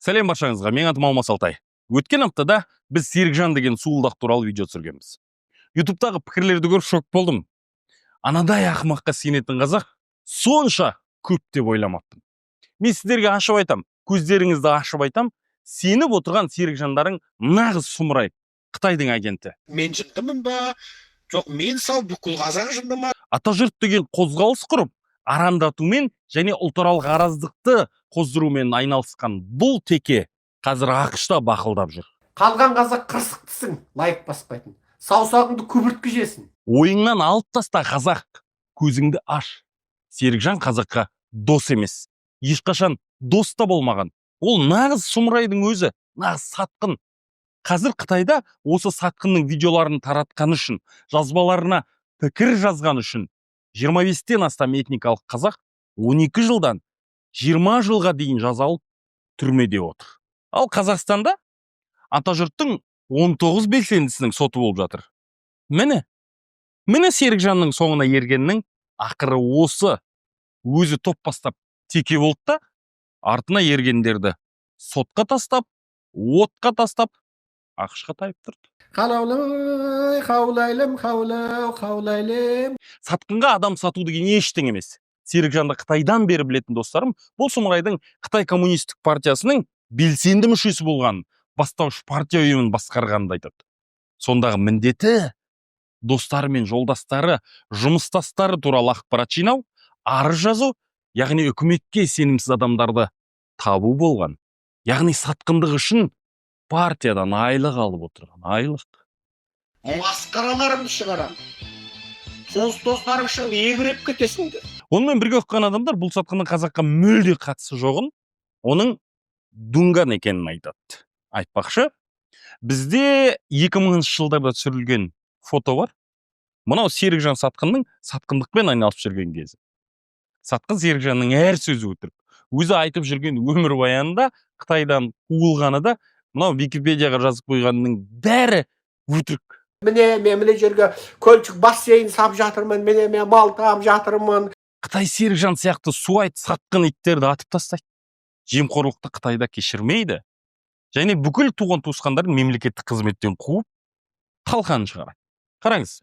Сәлем баршаңызға, менің атым Алмас Алтай. Өткен аптада біз Серікжан деген суылдақ туралы видео түсіргенбіз. Ютубтағы пікірлерді көріп, шок болдым. Анадай ақымаққа сенетін қазақ сонша көп деп ойламаппын. Мен сіздерге ашып айтам, көздеріңізді ашып айтам, сеніп отырған Серікжандарың нағыз сұмырай, Қытайдың агенті. Мен жындымын ба? Жоқ, мен сал, бүкіл қазақ жынды ма? Атажұрт деген қозғалыс құрып, арандатумен және ұлтаралық араздықты қоздырумен айналысқан бұл теке қазір АҚШ-та бақылдап жүр. Қалған қазақ қырсықтысың, лайк баспайтын. Саусағыңды көбірткі жесін. Ойыңнан алып таста, қазақ, көзіңді аш. Серікжан қазаққа дос емес, ешқашан дос та болмаған. Ол нағыз сұмырайдың өзі, нағыз сатқын. Қазір Қытайда осы сатқынның видеоларын таратқаны үшін, жазбаларына пікір жазған үшін 25-тен астам этникалық қазақ 12 жылдан 20 жылға дейін жаза алып, түрмеде отыр. Ал Қазақстанда Атажұрттың 19 белсендісінің соты болып жатыр. Міне, міне, Серікжанның соңына ергеннің ақыры осы. Өзі топ бастап, теке болды да, артына ергендерді сотқа тастап, отқа тастап, АҚШ-қа тайып тұрды. Қалаулай, қаулайлым, қаулау, қаулайлым. Сатқынға адам сату деген ештеңе емес. Серікжанды Қытайдан бері білетін достарым бұл сұмырайдың Қытай Коммунистік партиясының белсенді мүшесі болғанын, бастауыш партия ұйымын басқарғанын да айтады. Сондағы міндеті достары мен жолдастары, жұмыстастары туралы ақпарат жинау, арыз жазу, яғни үкіметке сенімсіз адамдарды табу болған. Яғни сатқындық үшін партиядан айлық алып отырған, айлық. Масқараларымды шығарамын, туыс достарың шығып, еңіреп кетесіңдер. Онымен бірге оқыған адамдар бұл сатқынның қазаққа мүлде қатысы жоғын, оның дунган екенін айтады. Айтпақшы, бізде 2000 жылдарда түсірілген фото бар. Мынау Серікжан сатқынның сатқындықпен айналысып жүрген кезі. Сатқын Серікжанның әр сөзі өтірік. Өзі айтып жүрген өмірбаянында Қытайдан қуылғаны да, мынау Википедияға жазып қойғанының бәрі өтірік. Міне, мен мына жерге көлшік бассейн сап жатырмын, міне, мен мал тағып жатырмын. Қытай Серікжан сияқты суайт сатқын иттерді атып тастайды. Жемқорлықты Қытайда кешірмейді және бүкіл туған туысқандарын мемлекеттік қызметтен қуып, талқанын шығарады. Қараңыз,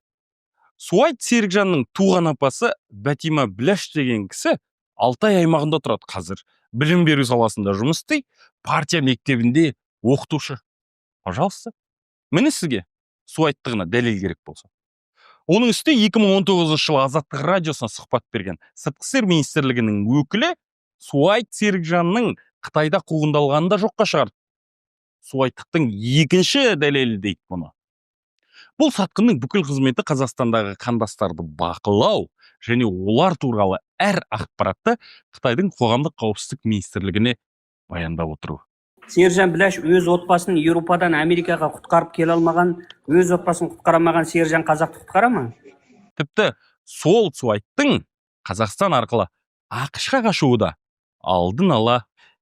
суайт Серікжанның туған апасы Бәтима Біләш деген кісі Алтай аймағында тұрады. Қазір білім беру саласында жұмыс істейді, партия мектебінде оқытушы. Пожалуйста, міне, сізге суайттығына дәлел керек болса. Оның үстіне 2019 жылы Азаттық радиосына сұхбат берген Сыртқы істер министрлігінің өкілі суайт Серікжанның Қытайда қуғындалғанын да жоққа шығарды. Суайттықтың екінші дәлелі дейді бұны. Бұл сатқынның бүкіл қызметі Қазақстандағы қандастарды бақылау және олар туралы әр ақпаратты Қытайдың Қоғамдық қауіпсіздік министрлігіне баяндап отыру. Сержан Біләш өз отбасын Еуропадан Америкаға құтқарып келе алмаған, өз отбасын құтқара алмаған Сержан қазақты құтқара ма? Тіпті сол суайттың Қазақстан арқылы АҚШ-қа қашуы да алдын ала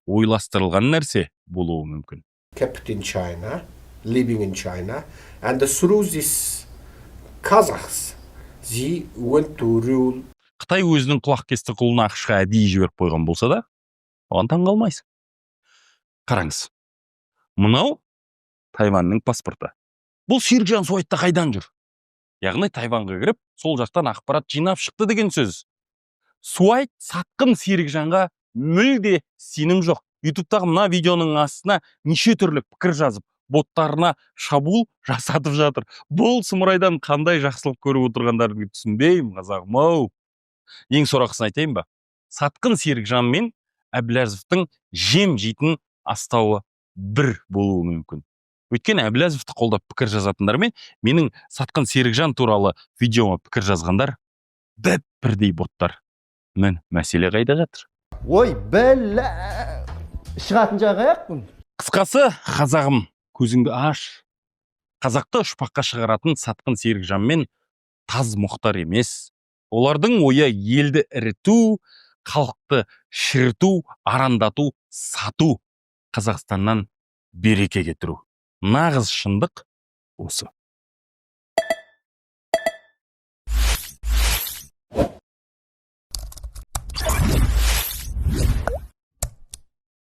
ойластырылған нәрсе болуы мүмкін. Kept in China, living in China, and through this Kazakhs, they went to rule. Қытай өзінің құлақкесті құлын АҚШ-қа әдейі жіберіп қойған болса да, оған таң қалмайсың. Қараңыз, мынау Тайваньның паспорты. Бұл Серікжан Суайтта қайдан жүр? Яғни Тайваньға кіріп, сол жақтан ақпарат жинап шықты деген сөз. Суайт сатқын Серікжанға мүлде сенім жоқ. Ютубтағы мына видеоның астына неше түрлі пікір жазып, боттарына шабуыл жасатып жатыр. Бұл сұмырайдан қандай жақсылық көріп отырғандарын түсінбеймін, қазағым ау. Ең сорақысын айтайын ба? Сатқын Серікжан мен Әблязовтың жем жейтін астауы бір болуы мүмкін. Өйткені Әблязовты қолдап пікір жазатындар мен менің сатқын Серікжан туралы видеома пікір жазғандар біп бірдей боттар. Мін, мәселе қайда жатыр? Ой, бәлә, шығатын жағы аяқпын. Қысқасы, қазағым, көзіңді аш. Қазақты ұшпаққа шығаратын сатқын Серікжан мен таз Мұхтар емес. Олардың ойы елді іріту, халықты шіріту, арандату, сату, Қазақстаннан береке кетіру. Нағыз шындық осы.